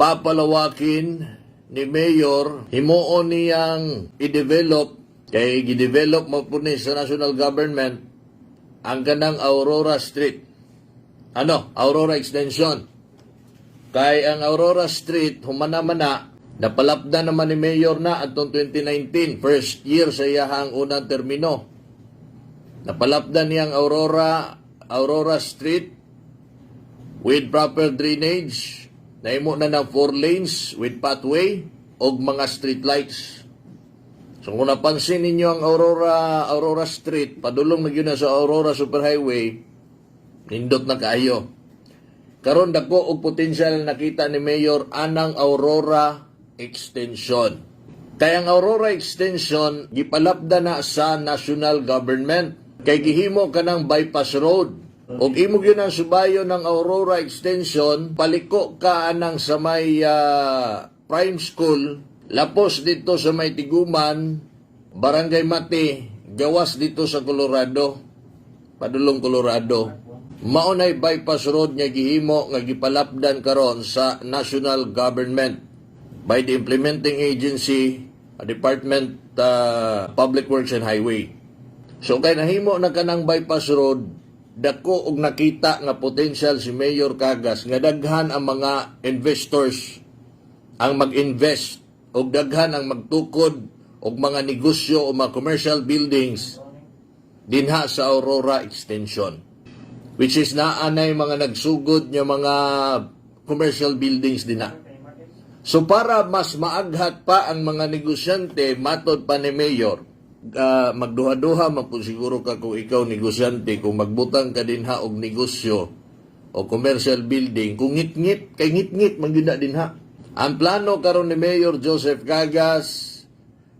Papalawakin ni Mayor, himuon niyang i-develop, kay gi-develop mo po ni sa national government ang kanang Aurora Street. Ano? Aurora Extension. Kay ang Aurora Street, humana man na, napalapda naman ni Mayor na atong 2019, first year sa iyahang unang termino. Napalapda niyang Aurora Street with proper drainage, nahimo na ng four lanes with pathway og mga street lights. So kung napansin ninyo ang Aurora Street, padulong na gyud na sa Aurora Superhighway, nindot na kaayo. Karon dako og potensyal nakita ni Mayor anang Aurora Extension. Kay ang Aurora Extension gipalapda na sa national government. Kay gihimo kanang bypass road. Og imo gyud ang subayon ng Aurora Extension, paliko ka anang sa may Prime School, lapos dito sa may Tiguman, Barangay Mati, gawas dito sa Colorado, padulong Colorado. Mao nay bypass road nga gihimo nga gipalapdan karon sa national government by the implementing agency, a Department Public Works and Highway. So kay nahimo na kanang bypass road, dako og nakita nga potential si Mayor Cagas nga daghan ang mga investors ang mag-invest og daghan ang magtukod og mga negosyo o mga commercial buildings dinha sa Aurora Extension, which is naanay mga nagsugod nga mga commercial buildings dinha. So para mas maaghat pa ang mga negosyante, matod pa ni Mayor, magduha-duha man po siguro ka kung ikaw negosyante, kung magbutang ka dinha og negosyo o commercial building, kung ngit-ngit, kay ngit-ngit man gyud na dinha. Ang plano karon ni Mayor Joseph Cagas,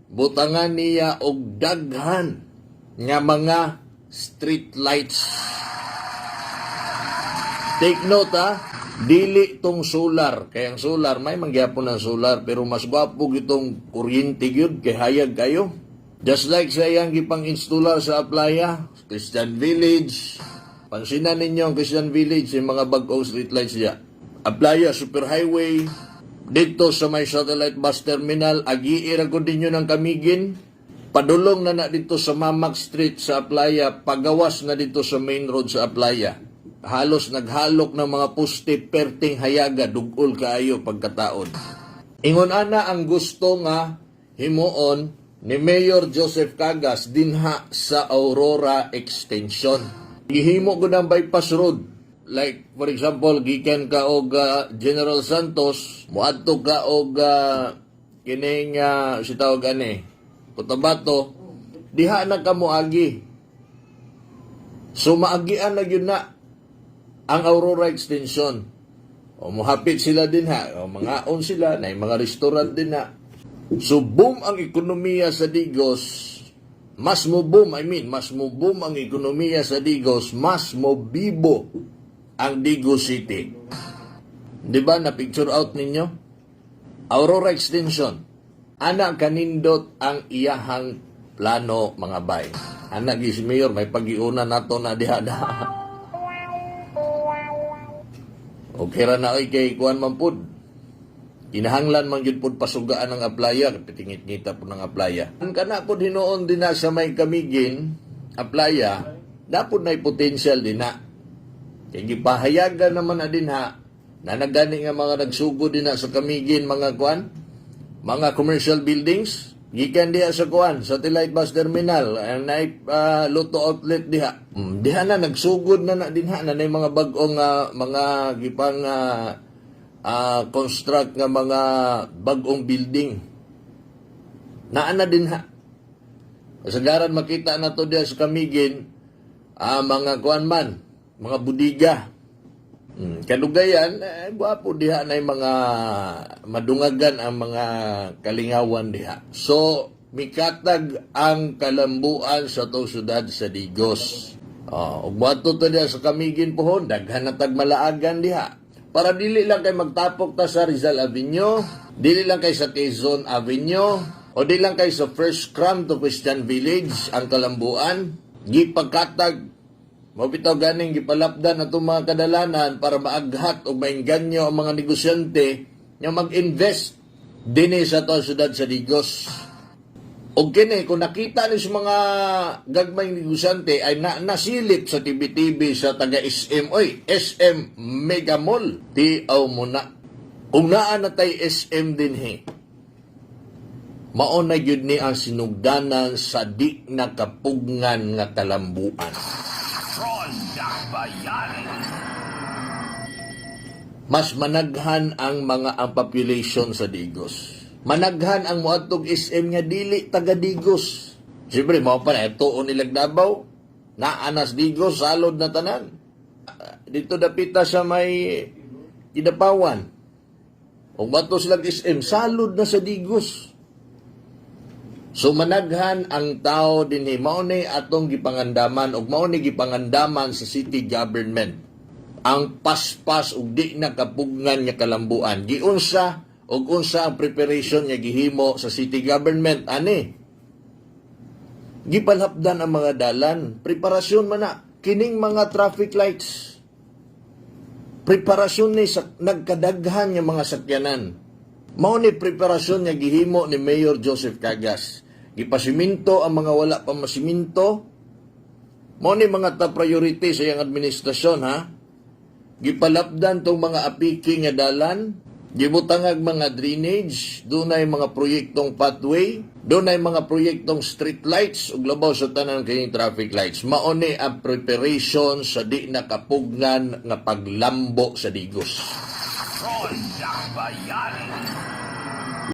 butangan niya og daghan nga mga street lights. Take note ha, dili tong solar. Kay ang solar, may mangyapon ng solar, pero mas gwapo gitong kuryente gyud kay hayag kayo. Just like sa iyang gipang installer sa Aplaya, Christian Village. Pansinan ninyo ang Christian Village, yung mga bag-ong street lights diya. Aplaya Superhighway, dito sa may satellite bus terminal, agi ra ko ninyo ng Camiguin. Padulong na na dito sa Mamak Street sa Aplaya, pagawas na dito sa main road sa Aplaya. Halos naghalok ng mga poste, perting hayaga, dugol kaayo pagkataon. Ingon ana ang gusto nga himuon ni Mayor Joseph Cagas dinha sa Aurora Extension. Gihimo ko ng bypass road. Like for example, gikan ka og General Santos, muadto ka og kining si tawag ani, Cotabato, diha na ka moagi. So maagian na gyud na ang Aurora Extension. O mohapit sila din ha, o mga on sila, na mga restaurant din ha. So boom ang ekonomiya sa Digos, mas mo boom, I mean, mas mo boom ang ekonomiya sa Digos, mas mo bibo ang Digos City. Di ba na picture out ninyo? Aurora Extension. Ana kanindot ang iyahang plano, mga bay. Ana gis Mayor, may pag-iuna nato na diha na. Okay ra na oy kay kuan man pud. Kinahanglan man gyud pud pasugaan ang Aplaya, pitingit-ngita pud ng Aplaya. Ang kana pud hinuon din na sa may Camiguin, Aplaya, dapod na potential din na. Kay gipahayagan naman na din ha, na nagani nga mga nagsugod din na sa Camiguin mga kuan, mga commercial buildings, gikan diha sa kuan, satellite bus terminal, ang naay lotto outlet diha. Diha na nagsugod na na dinha na nay mga bag-ong mga gipang construct nga mga bag-ong building. Naa na din ha. Kasagaran makita na to diha sa Camiguin, mga kuan man, mga budiga. Kadugayan, eh, gwapo diha na yung mga madungagan ang mga kalingawan diha. So, mikatag ang kalambuan sa to syudad sa Digos. Oh, ug moadto ta diha sa Camiguin pohon, daghan na tag malaagan diha. Para dili lang kay magtapok ta sa Rizal Avenue, dili lang kay sa Quezon Avenue, o di lang kay sa First Cram to Christian Village ang kalambuan, gipagkatag. Mao bitaw ganing gipalapdan atong mga kadalanan para maaghat o maingganyo ang mga negosyante nga mag-invest dinhi sa ato syudad sa Digos. Og kini, kung nakita ni sa mga gagmayng negosyante ay na, nasilip sa TV-TV sa taga SM, oy, SM Mega Mall, tiaw mo na. Kung naa na tay SM dinhi, mao na gyud ni ang sinugdanan sa di nakapugngan nga kalambuan. Ronda Bayan. Mas managhan ang population sa Digos. Managhan ang moadtog SM nga dili taga Digos. Siyempre, mao pa na ito nilag Davao. Naanas Digos, salod na tanan. Ah, dito dapita sa may Kidapawan. Og bato silang SM, salod na sa Digos. So managhan ang tao dinhi. Mao ni atong gipangandaman ug mao ni gipangandaman sa city government ang paspas ug di nakapugngan nga kalambuan. Giunsa ug unsa ang preparation nga gihimo sa city government ani? Gipalapdan ang mga dalan, preparasyon man na kining mga traffic lights. Preparasyon ni sa nagkadaghan nga mga sakyanan. Mao ni preparasyon nga gihimo ni Mayor Joseph Cagas. Gipasiminto ang mga wala pa masiminto. Mao ni mga top priority sa iyang administrasyon, ha. Gipalapdan tong mga apiki nga dalan, gibutangag mga drainage, dunay mga proyektong pathway, dunay mga proyektong street lights ug labaw sa tanan kining traffic lights. Mao ni ang preparation sa di nakapugnan nga paglambo sa Digos.